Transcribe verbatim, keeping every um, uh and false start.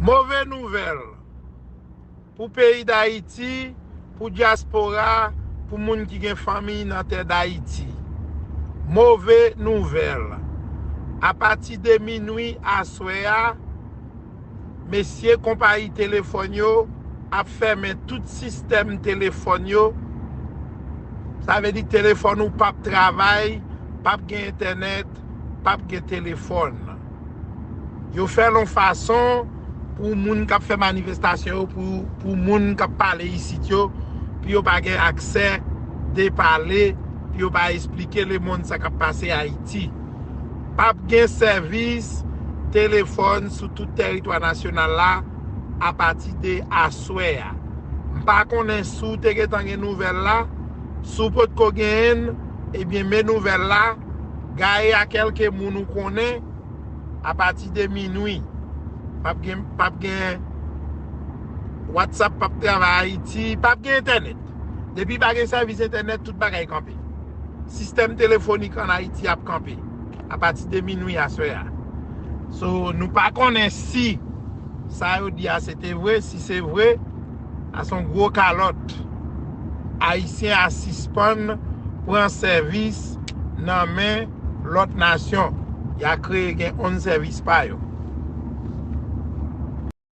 Move nouvèl pou peyi Dayiti, pou dyaspora, pou moun ki gen fanmi nan tè Dayiti. Move nouvèl. Apati de minwi aswè a, mesye konpayi telefòn yo ap fèmen tout sistèm telefòn yo. Sa vle di telefòn ou p ap travay, p ap gen entènèt, p ap gen telefòn. Yo fè l yon fason pou moun k ap fè manifestasyon yo, pou, pou moun k ap pale isit yo, pou yo pa gen aksè de pale, pou yo pa esplike lemonn sa k ap pase Ayiti. P ap gen sèvis telefòn sou tout tèritwa nasyonal la apati de aswè a. M pa konnen si w te gentan gen nouvèl la, si w potko genyen l, ebyen men nouvèl la, gaye a kèlke moun ou konnen, apati de minwi. P ap gen, p ap gen WhatsApp, p ap travay Ayiti, p ap gen entènèt. Depi pa gen sèvis entènèt, tout bagay kanpe. Sistèm telefonik ann Ayiti ap kanpe apati de minwi aswè a. So, nou pa konnen si sa yo di a se te vre, si se vre, a se yon gwo kalòt. Ayisyen a sispann pran sèvis nan men lòt nasyon. Y a kreye gen yon sèvis pa yo.